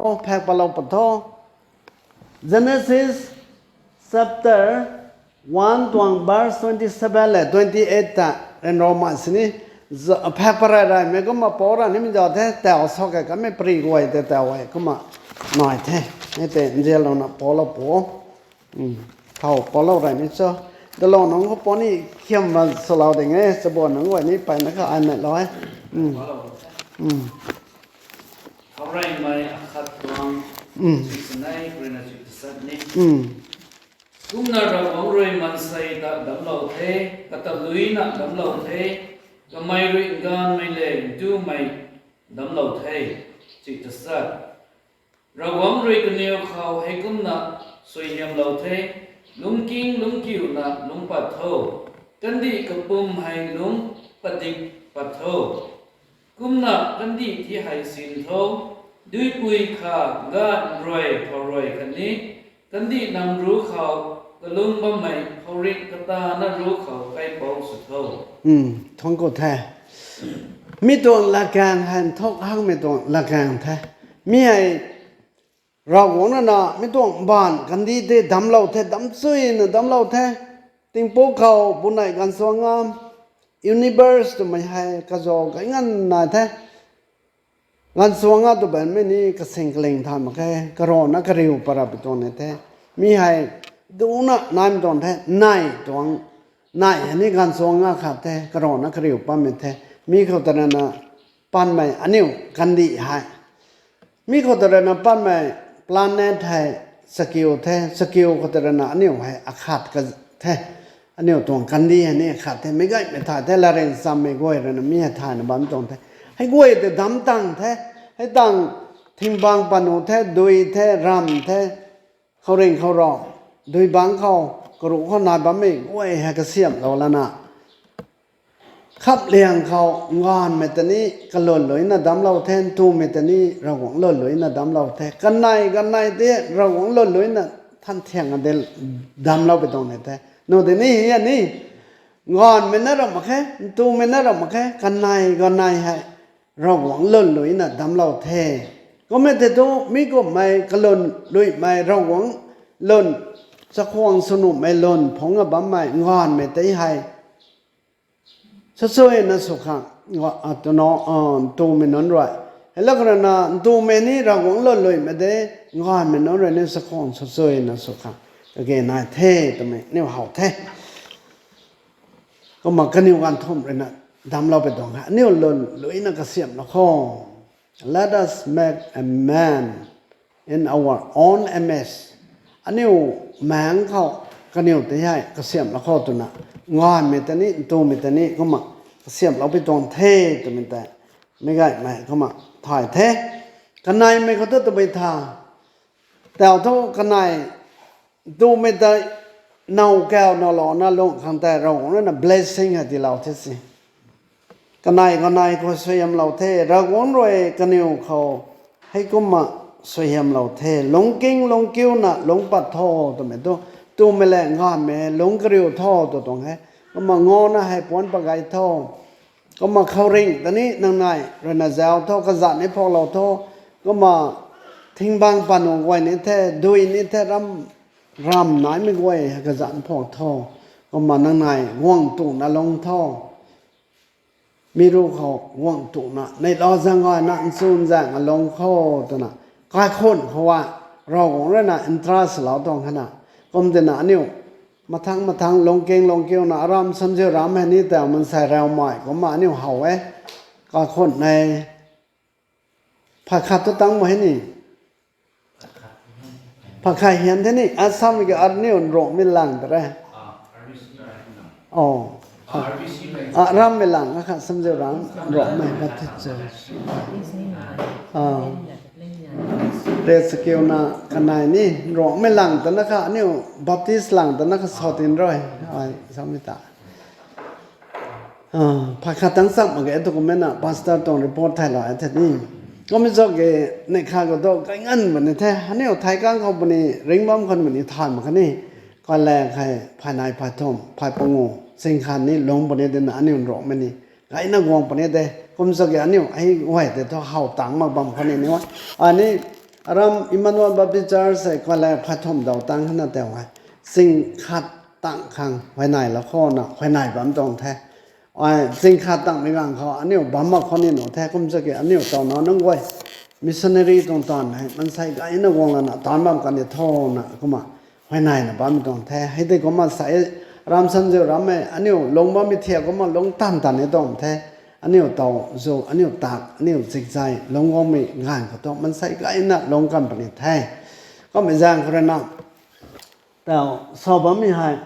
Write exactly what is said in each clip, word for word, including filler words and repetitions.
Phek palou pat tho. Genesis chapter one tuang verse twenty seven le twenty eight ta ryanramei sini, phek parai raymei kumna pou ra nimei zauc the, tau sa kei kamei pary guay tei tau e kumna nai the. Hei tei nzianlouna poulou pu. Thau poulou rey ni cho. Dalou nunc khou puni khiam ma salou ding e, chabuan nunc guay ni peyna kha ai mei lou e. Thau reymei akhat tuang, sinei ruina chuh tasat ni. Kumna Ravguangc rui maansei ta damclou the, kata luina damclou the, kamei rui nganvmei le ntumei damclou the, chuh tasat. Ravguangc rui kaniw khou hei kumna suaihiamlou the, lungcking lungckiuna lungc pat tho, kandih kapwm hei lungc padik pat tho. Kumna kandih ti hei sin tho, duipui kha, ga nrui khou rui khatni kandih nam ruc khou kalung bammei khouringh katana ruc khou kaipouc sw tho. Thuanc ku the. Mi tuang latkaeng hei nthuk hangmei tuang latkaeng the. Mi hei Ravguangc rui na mi tuang mbaanv kandih tei damclou the, damcchuina damclou the. Tingpuk khou bunei ganvchuang a, universe twmei hei kazauh kai nganv nai the. Ganvchuang a tw bammei ni kasing kaling thay mak khe, karana kariu pat ra pui tuang ni the. Mi hei duna naimei tuang the, nei tuang, nei hei ni ganvchuang a khat the, karana kariu patmei the. Mi khou ta rui na patmei aniu kandih hei, mi khou ta rui na patmei planet hei chakiu the, chakiu khou ta rui na aniu hei akhat ka the. Aniu tuang kandih hei ni akhat the, meic gaymei thay the, latrik chammei guay rui na mi hei thayna bam tuang the. Hei guay tei damc tang the, hei tang thingbang panu the, dui the, ramv the, khouringh khou ra, dui bangc khou, karuh khou nai bammei guay hei kasiamhlou lana, khapliang khou nganvmei ta ni kalwn luina damclou the, ntumei ta ni Ravguangc lwn luina damclou the, kanei kanei tei Ravguangc lwn luina than thiang a de damclou pui tuang ni the. Nu tei ni hei ni, nganvmei na ram mak khe, ntumei na ram mak khe, kanei kanei hei Ravguangc lwn luina damclou the. Kummei tei thu mi kummei kalwn luimei Ravguangc lwn, chakhwang sw nuhmei lwn phungc a bammei nganvmei tei hei sachuina sw khang, twna, ntumei nunc rui, hei lak rui na ntumei ni Ravguangc lwn luimei de, nganvmei nunc rui ni chakhwang sachuina sw khang kage nai the twmei aniu how the. Kumna kaniw ganv thumh rui na damclou pui tuang hei aniu lwn luina kasiamhlou kho. Let us make a man in our own image. Aniu maengc khou kaniw tei hei kasiamhlou kho twna, nganvmei ta ni ntumei ta ni kumna kasiamhlou pui tuang the twmei tei meic gaymei kumna thay the. Kaneimei khou thu tabui tha, tau thu kanei ntumei tei now kau nowlouna lungh khang tei Ravguangc rui na blessing hei tiilou the si. Kanei kanei khou suaihiamlou the, Ravguangc rui kaniw khou heikumna suaihiamlou the, lungcking lungckiuna lungc pat tho twmei thu, ntumei le nganvmei lungc kariu tho tw tuang e. Kumna ngana hei puanc pat gay tho. Kumna khouringh ta ni nangnei rui na zauc tho, kazanc ni phuaklou tho. Kumna thingbang panu guay ni the, dui ni the, ramv, ramv naimei guay hei kazanc phuak tho. Kumna nangnei guang tuna lungc tho. Mi ruc khou guang tuna, neihla zaeng gayna nchun zaeng a lungc kho twna, kaikhunh khou a, Ravguangc rui na interest lou tuang khana. Kum tina aniu mathangc mathangc lungcking lungckiuna aram samziu ram hei ni tei mansei raumei kumna aniu how e. Kaikhunh nei, phay khat tu tang mak hei ni, phay khat hian the ni, Assam ki aniu Nruangmei lang ta re. Rammei lang akhat samziu ram, Nruangmei Baptist Church. Re chakiuna kanei ni Nruangmei lang tana kha aniu Baptist lang tana kha sa tin rui, samei ta phay khat tang cham mak ge tu kumna pastor tuang report thaylou e the ni. Kummei zak ge, neih khat khou tu kai nganv puni the, aniu thei kang khou puni ring bam khwan puni thay mak khe ni. Kaile khai phay nei phay thumh phay pangu, ching khat ni lungc puni tina aniu Nruangmei ni gayna guang puni de. Kum zak ge aniu hei guay tei thu how tangc mak bam khwan ni ni. Ani Aram Emmanuel Baptist Church hei kualei phay thumh daw tang hana tau hei, ching khat tang khang huayney la khou na huayney bam tuang the. Ai, ching khat tangmei ganv khou aniu bam mak khou ni nuh the, kum sa ki aniu taw na nunc guay missionary tuang taanv hei mansei gayna guang lana taanv bam kan ni tho na kumna huayney na bammei tuang the. Hei tei kumna sa e, ram san ziu rammei aniu lung bammei thiak kumna lung tan tan ni tuang the. Aniu taw zu, aniu tak, aniu zikzai lung guangmei ganv khou thu mansei gayna lung kan puni the. Kummei zaeng khou rui na, taw sa bammei hei,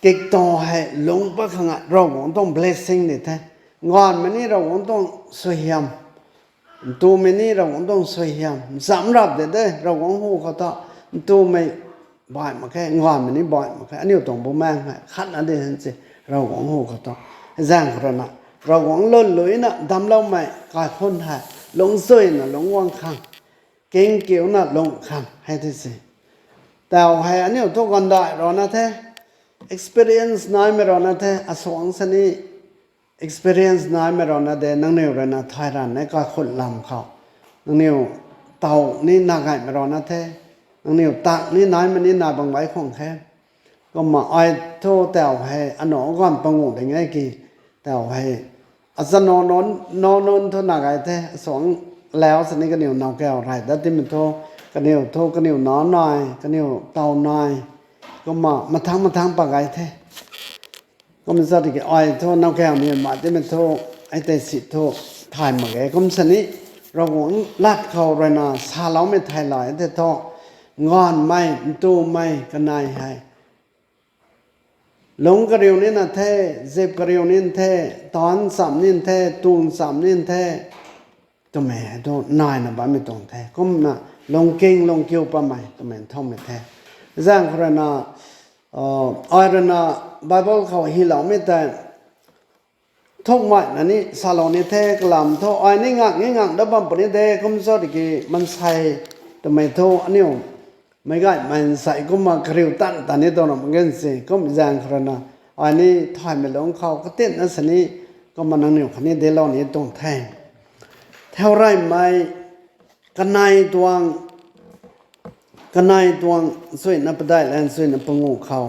kiktaw hei lung pat khang a Ravguangc tuang blessing ni the. Nganvmei ni Ravguangc tuang suaihiam, ntumei ni Ravguangc tuang suaihiam, ncham rap de de Ravguangc hu khou thu, ntumei baih mak khe, nganvmei ni baih mak khe, aniu tuang bumaengh hei khatna di hen si, Ravguangc hu khou thu. Zaeng khou rui na, Ravguangc lun luina damcloumei kaikhunc hei lungcchuina lungc guang khang, kingkiuna lungc khang hei ti si. Taw hei aniu thu gandai rana the, experience naimei rana the, asuang sini experience naimei rana de, nangniw rui na thay ranv e kaikhunc lam khou. Nangniw taw ni na gaymei rana the, nangniw tak ni naimei ni na bang bai khwang khe. Kumna ai thu taw hei anac ganv panguh ding e ki, taw hei, achanna nunc thu na gay the, asuang lau sini kaniw nowkaw rey dat timei thu, kaniw thu kaniw nac nai, kaniw taw nai, kumna mathangc mathangc pat gay the. Kumna sa tiki ai thu nowkaw ni mak timei thu, ai tei si thu thay mak ge. Kum sini, Ravguangc lat khou rui na saloumei thei lay the thu, nganvmei, ntumei kanei hei lungc kariu nina the, zip kariu nin the, taanv cham nin the, tun cham nin the, twmei hei thu naina bammei tuang the. Kumna lungking lungkiu patmei twmei nthanmei the. Zaeng khou rui na, ai rui na Bible khou hyloumei tei, thukmei na ni salou ni the, kalam thu ai ni ngak ni ngak dat bam puni de, kum sa tiki mansei twmei thu aniu meic gaymei nsei kumna kariu tan tan ni tuang na mak ge si, kum zaeng khou rui na, ai ni thaymei lungc khou katinna sini, kumna nangniw khatni delou ni tuang the. Thau reymei, kanei tuang, kanei tuang, suina padeih lan suina panguh khou,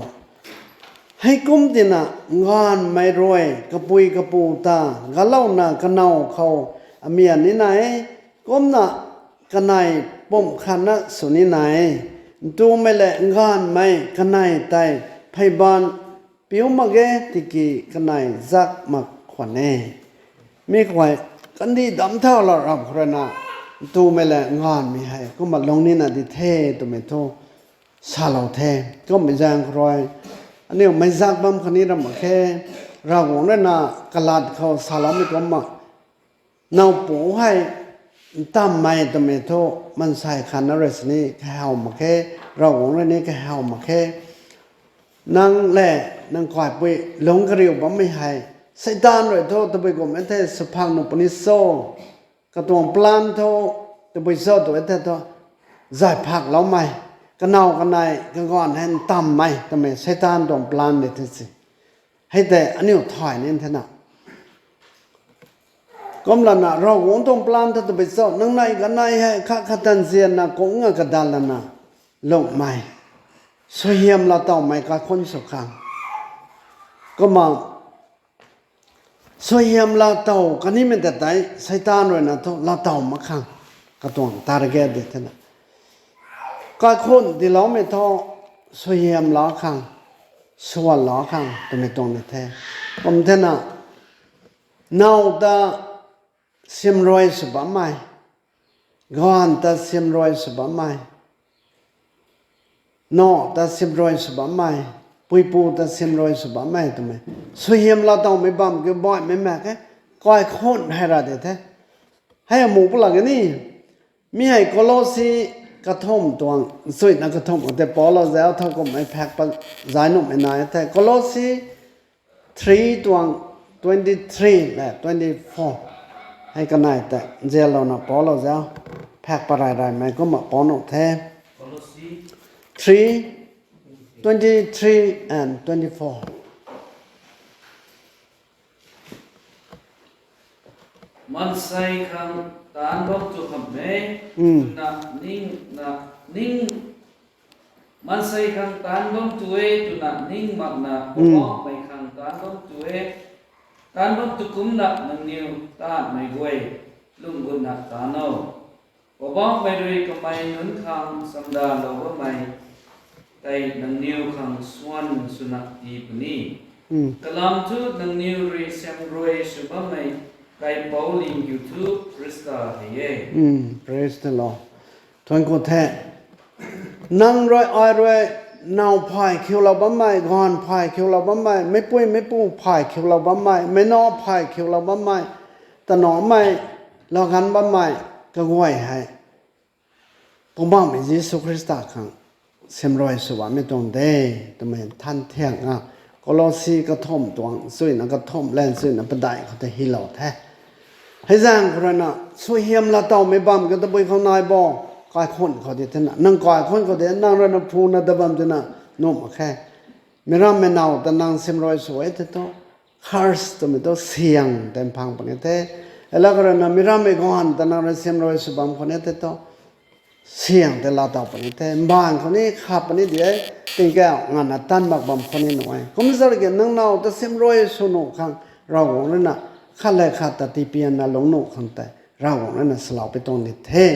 heikum tina nganvmei rui kapui kapu ta galouna kanow khou amian ni nai, kumna kanei pumh khatna sw ni nai, ntumei le nganvmei kanei tei pheyban piu mak ge tiki kanei zak mak khwan e. Mi khou hei kandih damc thaulou rap khou rui na, ntumei le nganvmei hei kumna lungc nina di the twmei thu salou the. Kummei zaeng khou rui, aniu meic zak bam khatni ram mak khe, Ravguangc rui na kalat khou saloumei kumna, nowpu hei ntammei twmei thu mansei khatna rui sini kahaw mak khe, Ravguangc rui ni kahaw mak khe. Nang le nang kaipui lungc kariu bammei hei, Seitaan rui thu tabui kum e the, swphang nuh puni cho, katuang plan thu tabui cho tw e the thu, zay phakloumei, kanow kanei kaganv hei ntammei twmei Seitaan tuang plan de the si. Hei tei aniu thay nin thena. Kumlana Ravguangc tuang plan thu tabui cho, nang nei kanei hei khat khat tan zianna kungna kadat lana lungmei, suaihiam laa tawmei kaikhunc sw khang. Kumna suaihiam laa taw kanimei ta tei Seitaan rui na thu laa taw mak khang katuang target de thena. Kaikhunc tiiloumei thu suaihiam laa khang, swan laa khang twmei tuang ni the. Kum thena, now ta siamruai sw bammei, gaanv ta siamruai sw bammei, nac ta siamruai sw bammei, puipu ta siamruai sw bammei twmei, suaihiam laa tawmei bam kiu baihmei mak khe, kaikhunc hei ra de the. Hei amu pw lak e ni, mi hei Colossi kathumh tuang, chuina kathumh tei paulou zau, thowkumhmei phak pa zai nuhmei nai the. Colossi three tuang twenty three le twenty four. Hei kanei tei nzianlouna paulou zau, phak pa rai raymei kumna pou nuh the. Three, twenty three and twenty four. Maansei khang taanc bam tu hamh e, twna ning na, ning, maansei khang taanc bam tu e twna ning makna, Poubauhmei khang taanc bam tu e, taanc bam tu kumcna nangniw taanhmei guay lung gutna taanc o. Poubauhmei rui kamei nunc khang chamdalou bammei tei nangniw khang swan swna tii puni. Kalam thu nangniw rui siamruai sw bammei kaipouc ling kiu thu Khrista hei e. Praise the Lord. Thuanc ku the. Nang rui ai rui naw phay khiulou bammei, gaanv phay khiulou bammei, meicpui meicpu phay khiulou bammei, meic nac phay khiulou bammei, tanamei, laa ganv bammei kaguay hei Poubauhmei Jisu Khrista khang siamruai sw bammei tuang de, twmei than thiang a, Kolosi kathumh tuang, chuyna kathumh lan chuyna padeih khou tei hylou the. Hei zaeng khou ruina suaihiam laa tawmei bam ka tabui khou nai bo, kaikhunh khou di thena, nang kaikhunh khou di nang ruina phuna ta bam twna nuh mak khe. Meic rammei naw ta nang siamruai sw e the thu, curse twmei thu syang tei mphang puni the. Hei laa khou ruina meic rammei gaanv ta nang rui siamruai sw bam khou ni the thu, syang tei laa taw puni the. Mbaanv khou ni khat puni di e, tingkauh nganvna tanc mak bam khou ni nuh e. Kum zar ki nang naw ta siamruai sw nuh khang Ravguangc ruina khat le khat ta tipianna lungc nuh khang tei Ravguangc ruina salou pi tuang di the.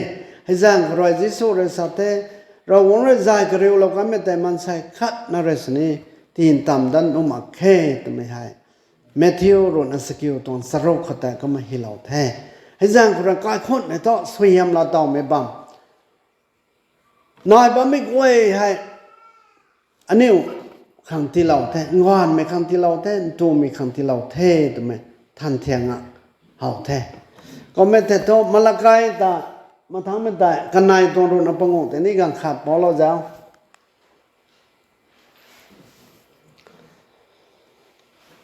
Hei zaeng khou rui Jisu rui sa the, Ravguangc rui zay kariulou kanmei tei maansei khatna rui sini tintam dat nuh mak khe, twmei hei Matthew ruhna sakiu tuang charuk khou tei kumna hylou the. Hei zaeng khou rui kaikhunhmei thu suaihiam laa tawmei bam, nai bammei guay hei aniu khang tiilou the, nganvmei khang tiilou the, ntumei khang tiilou the, twmei than thiang a how the. Kumna the thu Malakai ta, mathangmei tei kanei tuang ruhna panguh tei ni ganv khat paulou zau.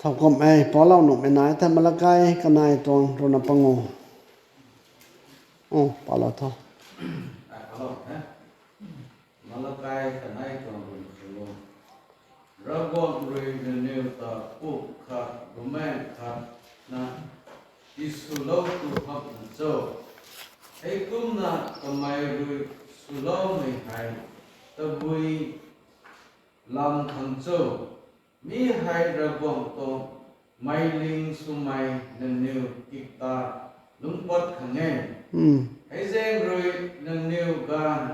Thowkumhmei paulou nuhmei nai the, Malakai kanei tuang ruhna panguh. O, paulou tho. Malakai kanei tuang ruhna panguh. Ravguangc rui nangniw ta pumh khat, bumaengh khatna tiswlou tu hamhna cho? Heikumna kamei rui swloumei hei tabui lam khang cho? Mi hei Ravguangc tuang meiling swmei nangniw kikta lungc pat khang e. Hei zaeng rui nangniw gaanv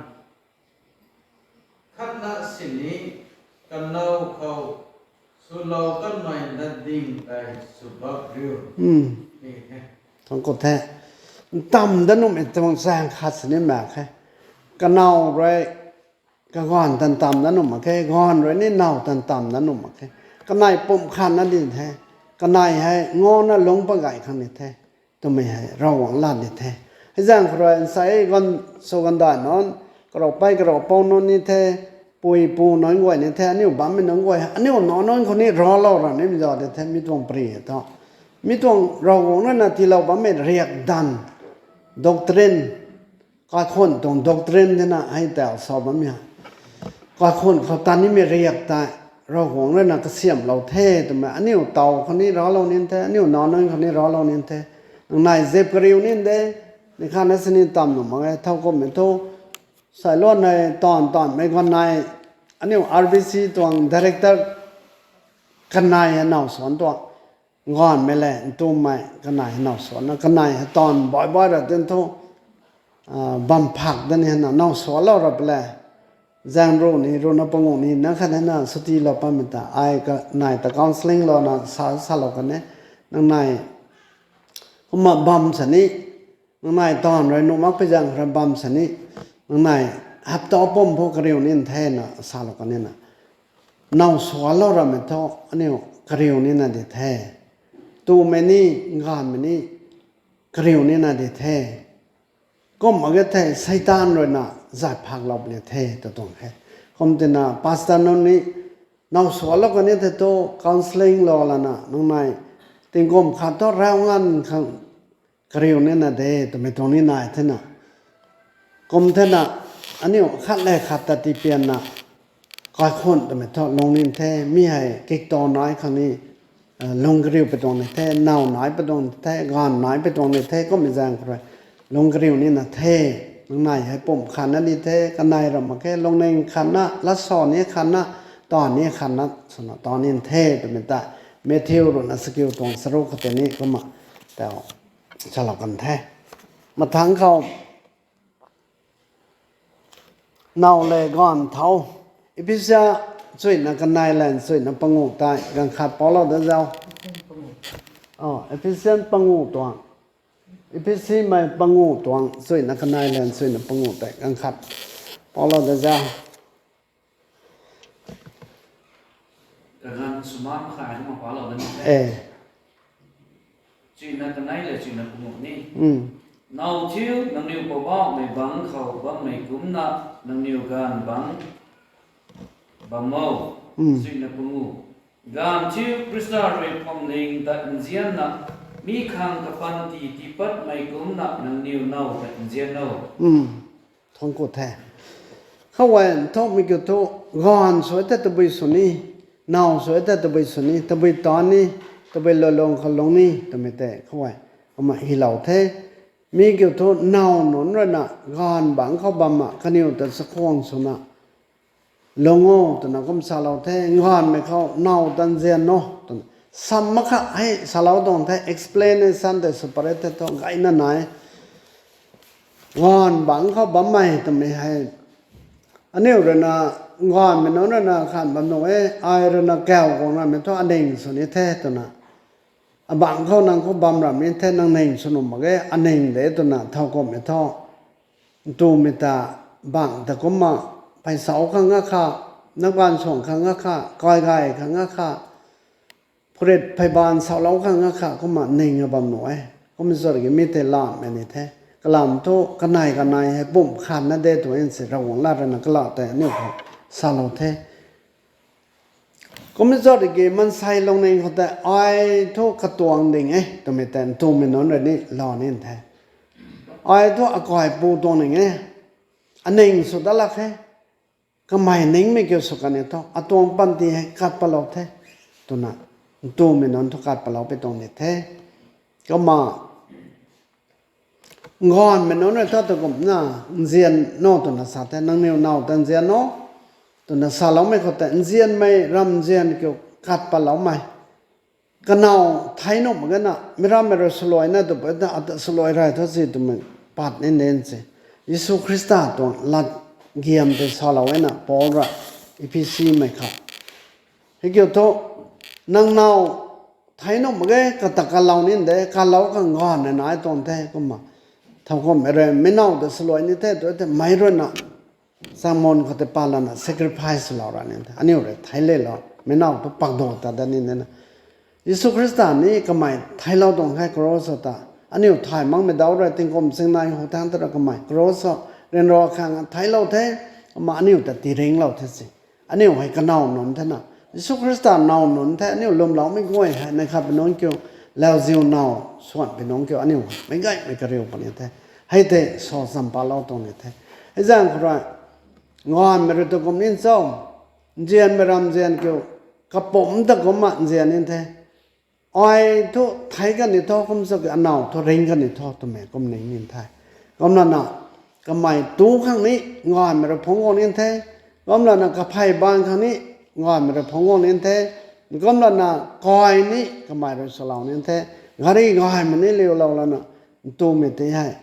khatna sini kanow khou swlou kanmei latding tei swbak riu. Thangc ku the. Ntamv dat nuhmei tuang zaeng khat sini mak khe. Kanow rui kagaanv ta ntamv dat nuh mak khe, gaanv rui ni now ta ntamv dat nuh mak khe. Kanei pumh khatna di the. Kanei hei ngana lungc pat gay khang ni the, twmei hei Ravguangc lat di the. Hei zaeng khou rui nsei ganv, sw ganv dai nunc, karoupei karoupou nunc ni the, pui pu nunc guay ni the, aniu bammei nunc guay, aniu nac nunc khou ni raclou ra nimei zauc di the, mi tuang pary thu. Mi tuang Ravguangc ruina tiilou bammei riakdanv, doctrine, kaikhunc tuang doctrine thena hei tau sa bammei hei. Kaikhunc khou tat nimei riak tei Ravguangc ruina kasiamhlou the twmei aniu taw khou ni raclou nin the, aniu nac nunc khou ni raclou nin the. Nangnei zip kariu nin de, ni khatna sini ntamv nuh mak e, thowkumhmei thu, sailuan nei taanv taanvmei ganv nei, aniu R B C tuang director kanei hei now suan tuang, gaanvmei le ntumei kanei hei now suanna, kanei hei taanv baih baih ra tin thu, bam phak dat ni hei na now suanlou ra pw le. Zaeng ruh ni, ruhna panguh ni na khat hei na sutilou patmei ta ai kanei ta counselling louna sa, salou kan e. Nangnei kumna bam sa ni, nangnei taanv rui nuh mak pui zaeng rui bam sa ni, nangnei hapta pum phu kariu nin the na salou kan e na. Now suanlou ramei thu aniu kariu nina di the. Tumei ni, gaanvmei ni kariu nina di the. Kum mak ge thei Seitaan ruina zay phaklou puni the tw tuang khe. Kum tina pastor nunc ni now suanlou kan e the thu counselling lou lana nangnei tingkum khat thu rau nganv khang kariu nina de twmei tuang ni nai thena. Kum thena aniu khat le khat ta tipianna kaikhunc twmei thu lungc nin the, mi hei kiktaw nai khang ni lung kariu pui tuang ni the, naw nai pui tuang ni the, gaanv nai pui tuang ni the, kummei zaeng khou rui lung kariu nina the. Nang nai hei pumc khatna di the, kanei ram mak khe, lungning khatna, lat sa ni khatna, taanv ni khatna swna taanv ni the twmei ta Matthew ruhna sakiu tuang charuk khou tei ni kumna tau salou kan the. Mathangc khou naw le gaanv thau. Ephesa chuina kanei lan chuina panguh tei ganv khat paulou da zau. Ephesian panguh tuang, Ephesimei panguh tuang chuina kanei lan chuina panguh tei ganv khat paulou da zau. Kaganv sumam khat kumna palou da ni the. E, Chuina kanei le chuina panguh ni. Naw thiu, nangniw Poubauhmei bangc khou bammei kumcna nangniw gaanv bangc bam o. Chuina panguh. Gaanv thiu Khrista rui phuamling ta nzianna, mi khang kapanty tiipatmei kumcna nangniw naw ta nzian o. Thangc ku the. Khou e, nthukmei kiu thu, gaanv sw e the tabui sw ni, naw sw e the tabui sw ni, tabui taanv ni, tabui lulung khou lung ni twmei tei khou e, kumna hylou the. Mi kiu thu naw nunc ruina gaanv bangc khou bamna kaniw ta chakhwang swna lung o twna kum salou the. Gaanvmei khou naw ta nzian o twna sam mak kha hei salou tuang the, explanation tei separate the thu gayna nai. Gaanv bangc khou bammei twmei hei, aniu ruina, gaanvmei nunc ruina khan bam nuh e, ai ruina kau guang ramei thu aning sw ni the twna, abangc khou nang khou bam ram ni the, nang ning sw nuh mak ge, aning de twna thowkumhmei thu, ntumei ta, bangc ta kumna, pheysau khang nga kha, nang baanv suang khang nga kha, kai gay khang nga kha, phurit pheybaanv saulou khang nga kha kumna ning a bam nuh e. Kum zat ki mi tei lamhmei ni the. Kalam thu kanei kanei hei pumc khatna de tw e si Ravguangc lat ruina kalam tei aniu khou salou the. Kum zat ki maansei lungning khou tei ai thu katuang ding e twmei tei ntumei nunc rui ni lou ni the. Ai thu akaipu tuang ning e, aning sw dat lak khe. Kamei ningmei kiu sw kan ni thu atuang panty hei kat patlou the twna ntumei nunc thu kat patlou pui tuang ni the. Kumna gaanvmei nunc rui thu ta kumna nzian o twna sa the, nangniw naw ta nzian o twna saloumei khou tei nzianmei ramzian kiu kat patloumei kanow thei nuh mak ge na, mi rammei rui swluaina tw pui ta, ata swluai rey thu si twmei pat ni nin se. Jisu Khrista tuang lat giam tei salou e na Paul rui Ephesimei khou. Hei kiu thu, nang naw thei nuh mak ge, kata kalou ni de, kalou khang gaanv na nai tuang the kumna. Thowkumhmei rui mi naw ta swluai ni the tw the, meic ruina chamun khou tei pat lana sacrifice lou ra ni the. Aniu rui thei lelou, mi naw thu pakdou ta dat ni de na. Jisu Khrista ni kamei theilou tuang khe cross ta. Aniu thay makmei dauc rui tingkum singnei hu thangc ta rui kamei cross ryanra khang theilou the, kumna aniu ta tiiringlou the si. Aniu hei kanow nunc the na. Jisu Khrista naw nunc the, aniu lwmloumei guay hei neih khat pui nunc kiu, lauziu naw swan pui nunc kiu, aniu hei meic gaymei kariu puni the. Hei tei sa cham patlou tuang ni the. Hei zaeng khou rui, gaanvmei rui tu kum ni cho, nzianmei ramzian kiu, kapumc ta kumna nzian ni the. Ai thu thei kan ni tho, kum sa ki anaw thu ring kan ni tho twmei kum ning ni the. Kumlana kamei tu khang ni gaanvmei rui phungc guang ni the. Kumlana kaphey baanv khang ni gaanvmei rui phungc guang ni the. Kumlana kai ni kamei rui swlou ni the. Gari gaymei ni liulou lana ntumei tei hei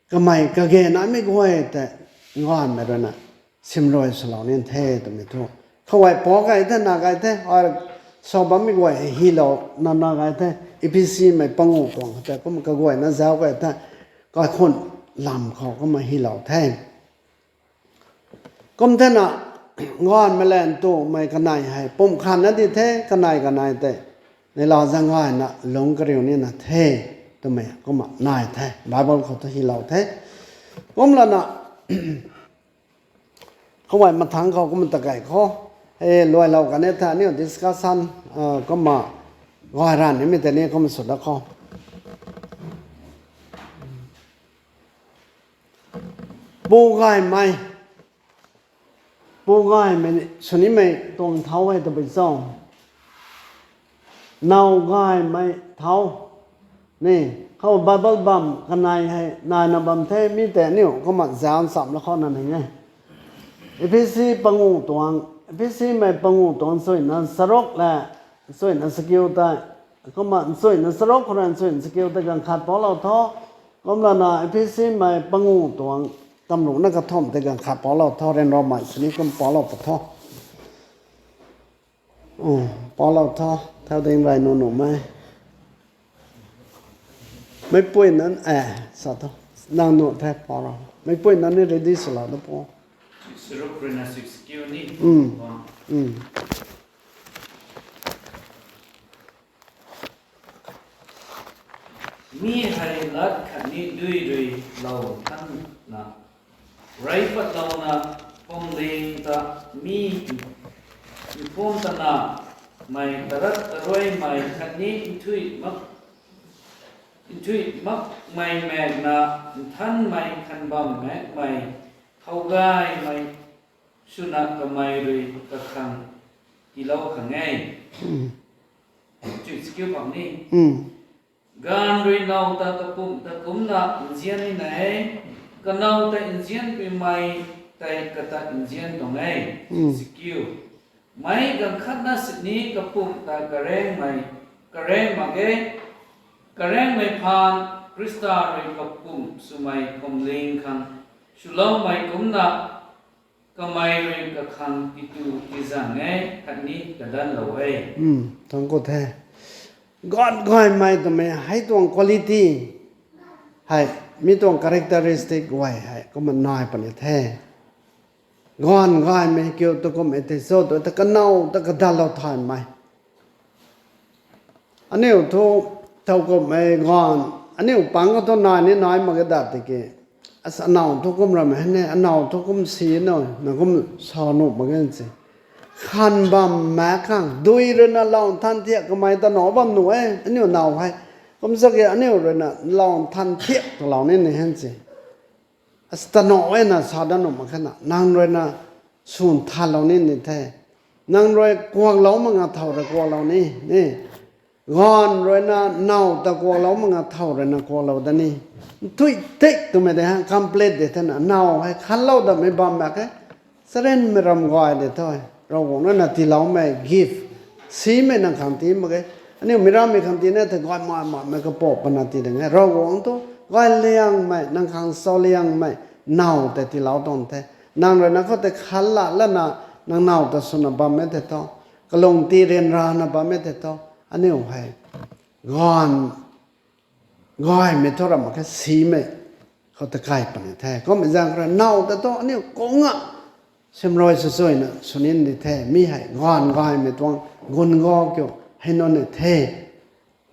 kamei kage naimei guay tei gaanvmei ruina simrui swlou ni the twmei thu, khou e pa gay the, na gay the, ai sa bammei guay hei hylou na na gay the, Ephesimei panguh tuang khou tei kum kaguayna zauc gay the, kaikhunh lam khou kumna hylou the. Kum thena, gaanvmei lan twmei kanei hei pumc khatna di the, kanei kanei tei neihla zaeng gayna lungc kariu nina the twmei kumna nai the, Bible khou thu hylou the. Kumlana, khou e mathangc khou kumna ta key khou, hei luailou kan e the, aniu discussion, kumna gay ranv nimei tei ni kumna sw dat khou, pu gaymei, pu gaymei swnimei tuang thau hei tabui cho? Now gaymei thau. Ni, khou Bible bam kanei hei naina bam the, mi tei aniu kumna zauc nchamlou khou na ning e. Ephesi pangu tuang, Ephesimei pangu tuang nchuina charuk le nchuina chakiu tei, kumna nchuina charuk khou rui nchuina chakiu tei ganv khat paulou tho. Kumlana Ephesimei pangu tuang tamruhna kathumh tei ganv khat paulou tho, ryanramei sini kum paulou pa tho. Paulou tho, thau ding rey nuh nuhmei. Meicpui nunc, e, sa tho. Nang nuh the paulou. Meicpui nunc ni ready swlou da pu. Charuk ruina six kiu ni. Mi hei lat khatni dui rui lou thanna, rey patlouna, phuamling ta mi nphun tana, mei tarat taruaimei khatni nthui mak, nthui makmei maekna, nthanmei khanbam maekmei, khou gaymei swna kamei rui kakhang tiilou khang e. Chuic kiu bam ni. Gaanv rui now ta kapumc ta kumcna nzian ni na e, kanow ta nzianpuimei tei kata nzian tuang e. Sikiu, meic ganv khatna sini kapumc ta karengmei, kareng mak ge, karengmei phaan Khrista rui kapumc swmei phuamling khang swloumei kumcna, kamei rui kakhang titu tizang e, khatni kadanlou e. Thangc khou the. Gaanv gaymei twmei hei tuang quality hei, mi tuang characteristic guay hei kumna nai puni the. Gaanv gaymei kiu tu kum e tei cho tu ta kanow ta kadanlou thaymei. Aniu thu thowkumhmei gaanv, aniu pang khou thu nai ni nai mak ge dat tiki, as anaw thu kum ramei hei ne, anaw thu kum si no, na kum sa nuh mak ge se. Khan bam mak khang, dui ruina lou nthan thiak kamei ta naw bam nuh e, aniu naw hei. Kum sa ki aniu ruina lou nthan thiak twlou ni ni hen se. As ta naw e na sa dat nuh mak khe na, nang ruina swn thanlou ni ni the. Nang rui kuaklou mak nga thow rui kuaklou ni, ni. Gaanv ruina naw ta kuaklou mak nga thow ruina kuaklou da ni. Nthui tik twmei de ha, complete de thena, naw hei khanlou datmei bam mak khe. Charynmei ram gay de thu, Ravguangc ruina tiiloumei gift, simei nang khang tii mak ge. Aniu mi rammei khang tii na the, gaymei mei kapou pana tii ding e. Ravguangc thu gayliangmei, nang khang sauliangmei naw tei tiilou tuang the. Nang ruina khou tei khanla lana, nang naw ta swna bammei tei thu, kalung tii ryanrana bammei tei thu, aniu hei gaanv gaymei thu ram mak khe, simei khou ta kai puni the. Kummei zaeng khou rui naw ta thu aniu kung a simrui swsuina sw ni di the. Mi hei gaanv gaymei tuang gun ga kiu hei nunc ni the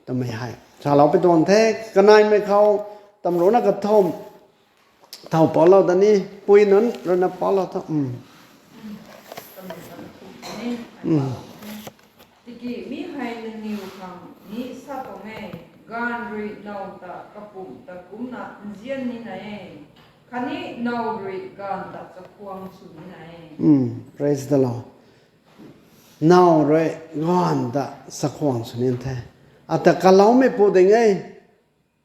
twmei hei salou pi tuang the. Kaneimei khou tamruhna kathumh thow paulou da ni, pui nunc ruina paulou tho. Tiki mi hei nangniw khang ni sa tuang e, gaanv rui naw ta kapumc ta kumcna nzian ni na e, khatni naw rui gaanv ta chakhwang sw ni na e. Praise the Lord. Naw rui gaanv ta chakhwang sw ni the. Ata kaloumei pu ding e.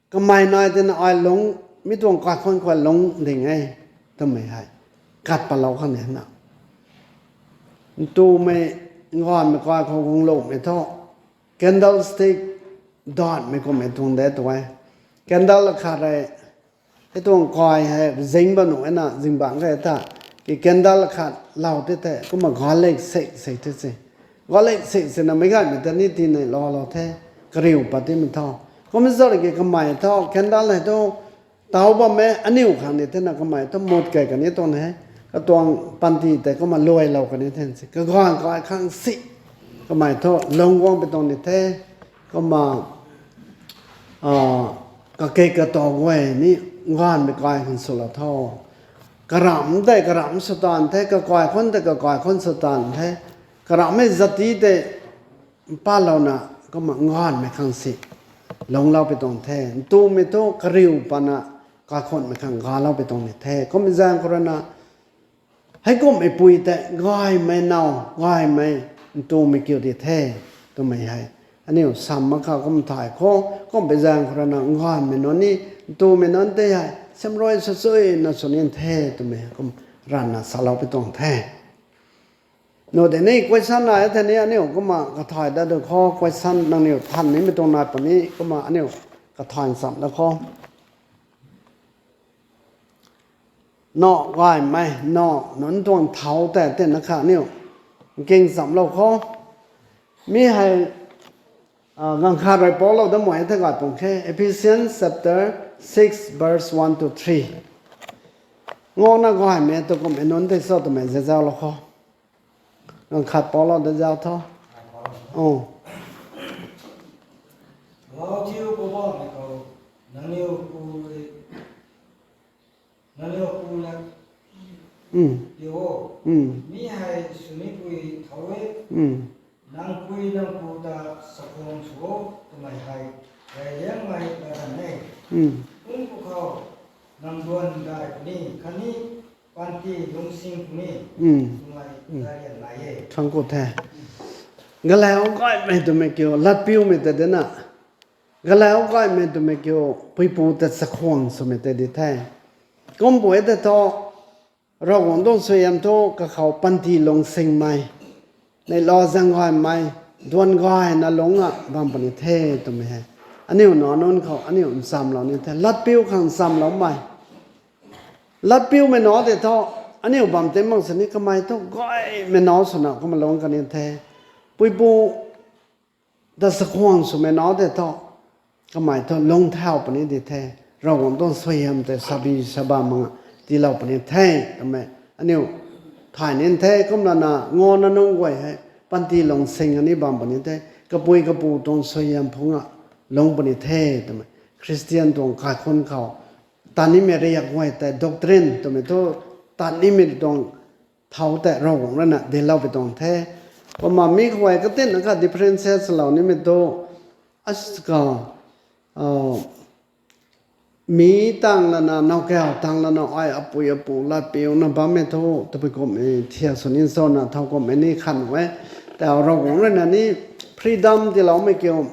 Kamei nai tina ai lung, mi tuang kaikhunc khou lung ding e twmei hei kat patlou khang ni na. Ntumei, gaanvmei kai khou guanglumei thu, candlestick daanhmei kummei tuang de tu e. Candle khat rui, hei tuang kai hei zing bam nuh e na, zingbangc khe ta, ki candle khat lou ti the, kumna galik sik sik ti se. Galik sik sik na meic gaymei ta ni tii nei lou lou the, kariu pat timei thu. Kumna zar ki kamei thu candle hei thu tau bam e, aniu khang ni thena kamei thu mut kei kani tuang he, katuang panty tei kumna luailou kani the se. Kagaanv kai khang si, kamei thu lung guang pi tuang ni the, kumna kakei kata guay ni gaanvmei kai khang swlou tho. Karamc tei karamc sw taanv the, kakaikhunc tei kakaikhunc sw taanv the. Karamcmei zati tei mpatlouna kumna gaanvmei khang si lungclou pi tuang the. Ntumei thu kariu patna kaikhunmei khang galou pi tuang ni the. Kummei zaeng khou ruina, heikummei pui tei gaymei naw, gaymei ntumei kiu di the twmei hei Aniu sam mak kha kum thay khou, kum pei zaeng khou rana ngaymei nunc ni, ntumei nunc tei hei, semrui sw chuina sw nin the twmei kum ranna salou pi tuang the. Nu de ni question nai the ni aniu kumna kathay dat du khou, question nangniw than nimei tuang nai puni kumna aniu kathay nchamh dat khou. Naw gaymei, naw nunc tuang thau tei, tei na kha aniu nking nchamlou khou. Mi hei, ah, ganv khat rui paulou dat mei the gay pung khe, Ephesians chapter six verse one to three. Ngana gaymei tu kummei nunc tei cho twmei zazauclou khou. Ganv khat paulou dat zau tho. O. Lau thiu Poubauhmei khou, nangniw pu rui, nangniw pu na, mm, tiu o. Mm. Mi hei swmipui thau e. Mm. Nang pui nang pu ta chakhwang sw o, twmei hei reyliangmei latdanv e. Mm. Kum pwkhou, nang duan gay puni khatni panty lungsing puni, mm, twmei, mm, karian nai e. Thangc khou the. Galau gaymei twmei kiu, latpiumei ta dena. Galau gaymei twmei kiu, puipu ta chakhwang swmei tei di the. Kum pui tei thu, Ravguangc tuang suaihiam thu kakhou panty lungsingmei, neihla zaeng gaymei, duan gayna lungc a bam puni the twmei hei. Aniu nac nunc khou aniu nchamlou ni the, latpiu khang nchamloumei. Latpiumei nac tei thu, aniu bam tei mak sini kamei thu gaymei nac swna kumna lungc kan ni the. Puipu ta chakhwang swmei nac tei thu, kamei thu lungc thau puni di the. Ravguangc tuang suaihiam tei sabi saba mak tiilou puni the twmei aniu thay ni the. Kumlana ngana nunc guay hei panty lungsing ani bam puni the. Kapui kapu tuang suaihiam phungc a lungc puni the twmei Christian tuang kaikhunc khou tat nimei riak guay tei doctrine twmei thu tat nimei tuang thau tei Ravguangc rui na dinclou pi tuang the. Kumna mi khou hei katinna kha differentiate lou nimei thu, aska, ah, mi tang lana, nowkaw tang lana, ai apui apu latpiuna bammei thu, tabui kumhmei thiak sw ni chana, thau kumhmei ni khan e. Tei Ravguangc rui na ni freedom tiiloumei kiu.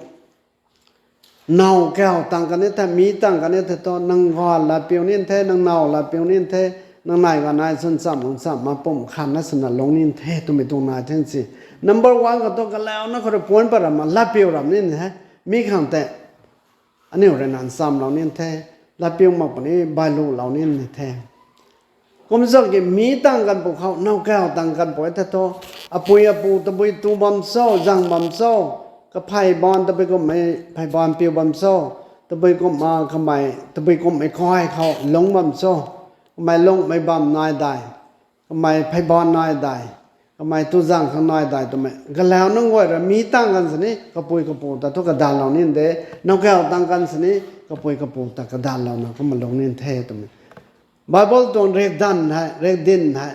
Nowkaw tang kan ni the, mi tang kan ni the thu, nang ga latpiu ni the, nang naw latpiu ni the, nang nai ga nai chwn cham lung cham ma pum khan na swna lungc ni the twmei tuang nai the si. Number one khou thu galauna khou rui puanc pat rama latpiu ram ni the, mi khang tei. Aniu rui na nchamlou ni the, latpiu mak puni bailulou ni the. Kumzak ki mi tang kan pwkhou, nowkaw tang kan pw the thu, apui apu tabui tu bam cho, zang bam cho, kaphey baanv tabui kumhmei phey baanv piu bam cho, tabui kumhmei kamei, tabui kumhmei kai khou lungc bam cho, kamei lungcmei bam nai dai, kamei phey baanv nai dai, kamei tu zang khang nai dai twmei. Galau nunc guay rui mi tang kan sini, kapui kapu ta thu kadanlou ni de, nowkaw tang kan sini, kapui kapu ta kadanlouna kumna lungc ni the twmei. Bible tuang riakdanv hei, riakdin hei,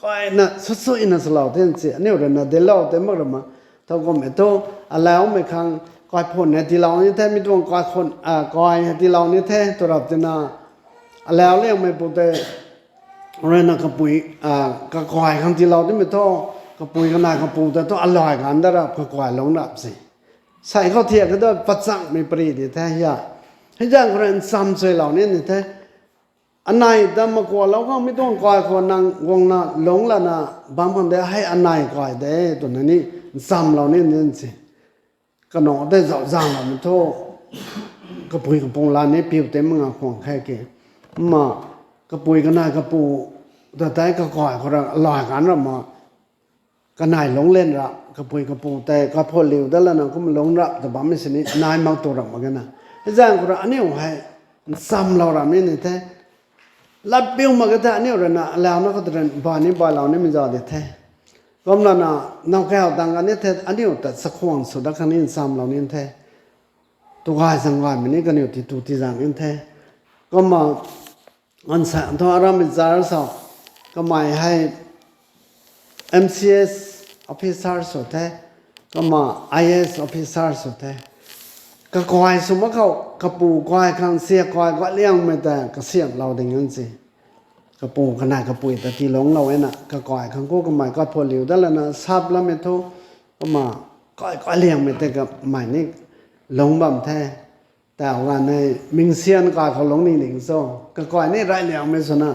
gayna, sw chuina swlou the si, aniu rui na dinclou tei mak rama. Thau kumhmei thu, alaumei khang, kaiphun hei tiilou ni the, mi tuang kaikhun, ah, kai hei tiilou ni the, tw rap tina, alau liangmei pu tei, rui na kapui, ah, kakai khang tiilou timei thu, kapui kanei kapu tei thu alai ganv da rap, kakai lungc rap si. Sei khou thiak kha tu pachangmei pari di the hia. Hei zaeng khou rui ncham chuilou ni ni the. Anei ta makualou khang mi tuang kai khou nang guangna lungc lana bam khang de hei anei kai de twna ni nchamlou ni ni si. Kanac tei zauc zangloumei thu, kapui kapu la ni piu tei mak nga khwang khe ki. Kumna, kapui kanei kapu ta tei kakai khou rui alai ganv rama, kanei lungc len ra, kapui kapu tei kaphut liu dat lana kum lungc rap ta bammei sini nai mak tu rap mak ge na. Hei zaeng khou rui aniu hei nchamlou ram ni ni the. Latpiu mak ge the aniu rui na alauna khou ta rui ba ni bailou nimei zauc di the. Kumlana, nowkaw tang kan ni the, aniu ta chakhwang sw dat khang ni nchamlou ni the. Tu gay zang gaymei ni kaniw ti tu ti zang ni the. Kumna, ansa thu aramei church khou, kamei hei M C S officer sw the, kumna I A S officer sw the. Kakai sw mak khou, kapu kai khang sia kai guatliangmei ta kasiamhlou ding an si. Kapu kanei kapui ta tiilungclou e na, kakai khang khou kamei kaphut liu dat lana sap lamei thu, kumna Kai kai liangmei tei kamei ni lungc bam the. Tau ganv hei mingsian kai khou lungc ni ning cho. Kakai ni rai liangmei swna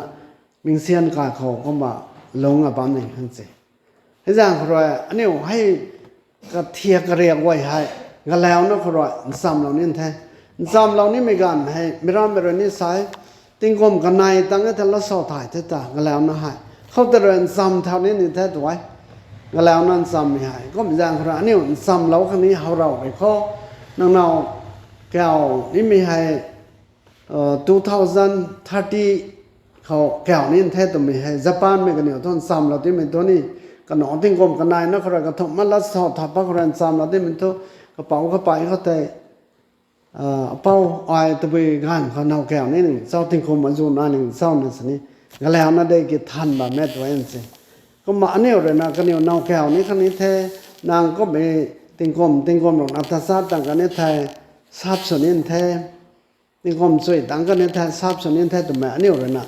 mingsian kai khou kumna lungc a bam ning khang se. Hei zaeng khou rui aniu hei kathiak kariak guay hei galauna khou rui nchamlou ni the. Nchamlou nimei ganv hei mirammei rui ni sa e, tingkum kanei tang e the lat sa thay the ta galauna hei. Khoutei rui ncham thau ni ni the tu e. Galauna nchammei hei kum zaeng khou rui aniu nchamlou khang ni how rau rui khou, nang nau kau nimei hei two thousand thirty khou kau ni the twmei hei Japanmei kaniw thu nchamlou timei thu ni, kanac tingkum kanei na khou rui kathumh ma lat sa thau pat khou rui nchamlou timei thu, kapouc kapei khou tei, apou ai tabui ganv khou nau kau ni ning cho, tingkum azu na ning cho na sini, galauna de ki than bammei tu e se. Kumna aniu rui na kaniw nau kau ni khang ni the, nang kummei tingkum tingkum rui na tachat tang kan ni the, sap sw ni the, tingkum chui tang kan ni the, sap sw ni the twmei aniu rui na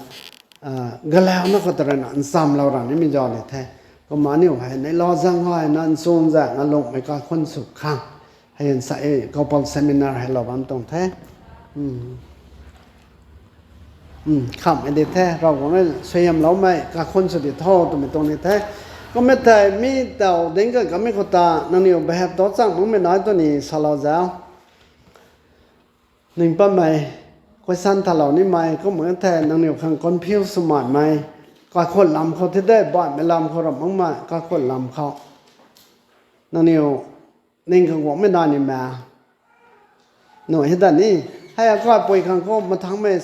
galauna khou ta rui na nchamlou ra nimei zau ni the. Kumna aniu hei neihla zaeng hei na nchun zaeng na lungmei kaikhunc sw khang hei nsa e couple seminar hei lou bam tuang the. Khamhmei di the, Ravguangc rui suaihiamloumei kaikhunc sw di tho twmei tuang ni the. Kummei thei mi tau ding ka kamei khou ta nangniw behave ta chang makmei nai tu ni salou zau. Ning patmei, question thalou nimei, kumna the nangniw khang confuse sw makmei, kaikhunc lam khou thi de, baihmei lam khou ram makmei, kaikhunc lam khou. Nangniw ning khang guangmei nai ni ma. Nu hei ta ni, hei akaipui khang khou mathangmei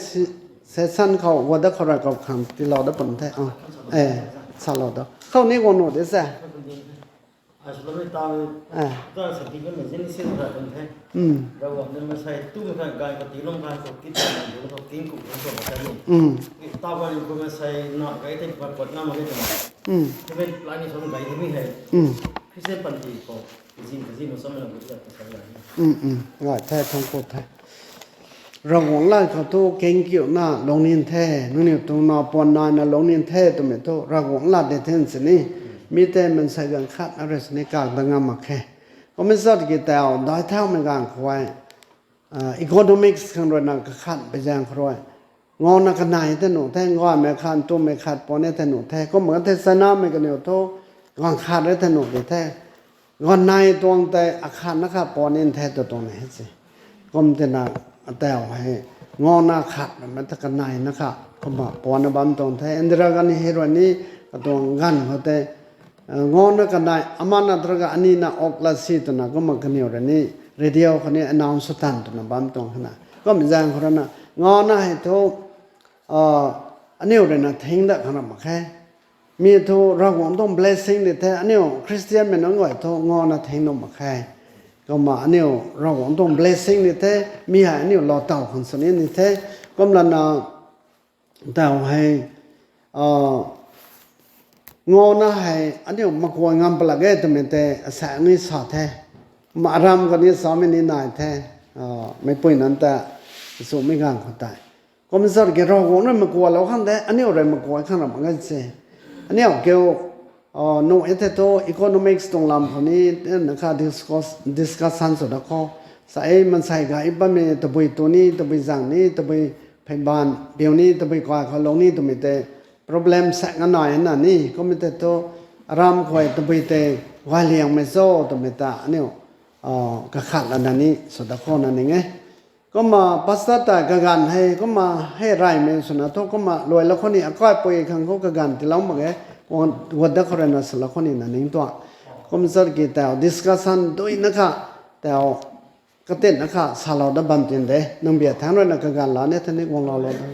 session khou guat dat khou rui kau khang tiilou dat pun the. Salou da. Khou ni guang nu de se. Ai swloumei ta, ta sa ki kanmei Genesis ra kan the. Ravguangc nunc maansei tumei kha gay kati lung kha khou kit ta nang khou king kum khou ta ni. Ta ba ni khou maansei na gay tei pat pat na ma ke ta. Heaven plan ni sw gay ni hei. Christian panty khou kazin kazin ma samei na bu ta sa la ni. Gay the, thang khou the. Ravguangc lat khou thu kingkiuna lungning the, nangniw tuang na puan naina lungning the twmei thu Ravguangc lat di the sini. Mi tei maansei ganv khat na rui sini kak dat ngam mak khe. Kummei zat ki tau dai thaumei ganv khou e, economics khang rui na kakhat pei zaeng khou rui, ngauna kanei the nuh the, ngaymei khat, ntumei khat puan e the nuh the, kumna the Chinamei kaniw thu ganv khat rui the nuh di the. Ganv nei tuang tei akhat na kha puan in the tu tuang ni se. Kum tina atau hei ngauna khat ramei ta kanei na kha kumna puanna bam tuang the. Indira Gandhi hei rui ni katuang ganv khou tei, ngauna kanei, amana draga anina ok la si twna kumna kaniw rui ni radio khou ni announce sw tan twna bam tuang khana. Kum zaeng khou rui na ngauna hei thu aniu rui na thing dat khang ram mak khe. Mi thu Ravguangc tuang blessing di the, aniu Christianmei nunc guay thu ngauna thing nuh mak khe. Kumna aniu Ravguangc tuang blessing di the, mi hei aniu lou taw khang sw ni ni the. Kumlana tau hei, ngauna hei aniu makuay ngam palak e twmei tei asaekc ni sa the. Kumna aram khou ni samei ni nai the. Meicpui nunc ta sumei ganv khou tei, kum zat ki Ravguangc rui makuaylou khang de, aniu rui makuay khang ram mak ge se. Aniu kiu nuh e the thu economics tuang lam khou ni na kha discuss, discussion sw da khou, sa e maansei gay bammei tabui tu ni, tabui zang ni, tabui pheibaanv piu ni, tabui kai khou lou ni twmei tei problem saekc nga nai na ni, kummei tei thu aram khou tabui tei gay liangmei cho twmei ta aniu kakhat lana ni sw da khou na ning e. Kumna pastor ta kaganv hei kumna hei reymei swna thu kumna luai lou khou ni akaipui khang khou kaganv tiilou mak ge, guat dat khou rui na salou khou ni na ning tuang. Kum zat ki tau discussion dui na kha, tau katin na kha salou dat bam tin de, nang bia thangc rui na kaganv la ni the ni guang lou lou da.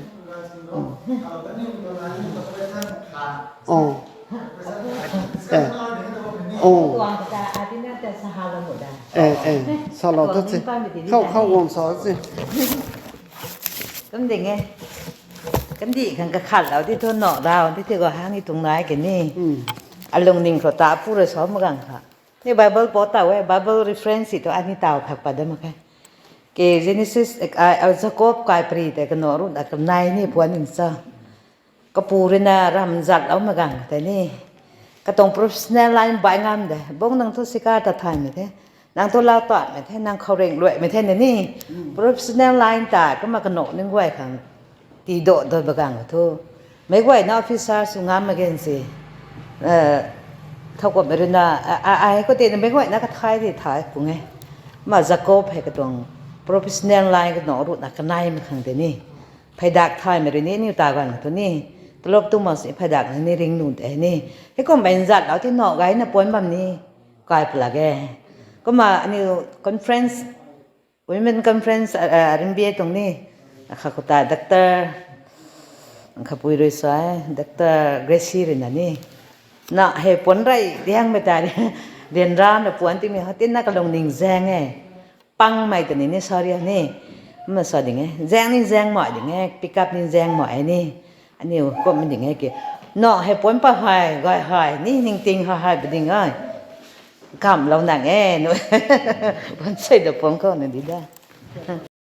Tuang ta atina ta sa ha lou mu da. Salou ta se. Khou khou guang sa se. Kum ding e. Kandih khang kakhatlou di thu no dau di the, gou hang i tuang nai ke ni. Alungning khou ta pu rui sa mak gang kha. Ni Bible pou taw e, Bible reference i thu ani taw thak pat da mak khe. Ke Genesis, Jakob kaipri tei kanac ruhna kanei ni puan ning cha. Kapu rui na ram zatlou mak gang tei ni. Katuang professional line bai ngam de. Bung nang thu sika ta thaymei the. Nang thu lau tatmei the, nang khou ring luaimei the na ni. Professional line ta kumna kanu ning guay khang tii do doi bagang thu. Meic guayna officer sw ngam mak ge si. Thowkumhmei ruina, ai khou tei na meic guayna kathay di thay pung e. Ma Jacob hei katuang professional line kanu ruhna kaneimei khang tei ni. Pheydak thaymei rui ni, aniu ta ganv khou thu ni. Talop tu mak si pheydak ni ring nu de ni. Heikumhmei nzatlou ti na gayna puan bam ni. Kai pla ge. Kumna aniu conference, women conference, Rimbie tuang ni. Akha khou ta doctor, akhapui rui sa e, doctor Gracie rui na ni. Na hei puan rey diangmei ta, ryanramna puan timei hou tina kalung ning zaeng e. Pangmei ta ni ni sorry ni. Kumna sa ding e. Zaeng ni zaeng mai ding e, pick up ni zaeng mai e ni. Aniu kumhmei ding e ki. Na hei puan pa hei, gay hei, ni ningting hei hei pa ding e. Kamlou nang e, nu. Puan sei da puan khou na di da.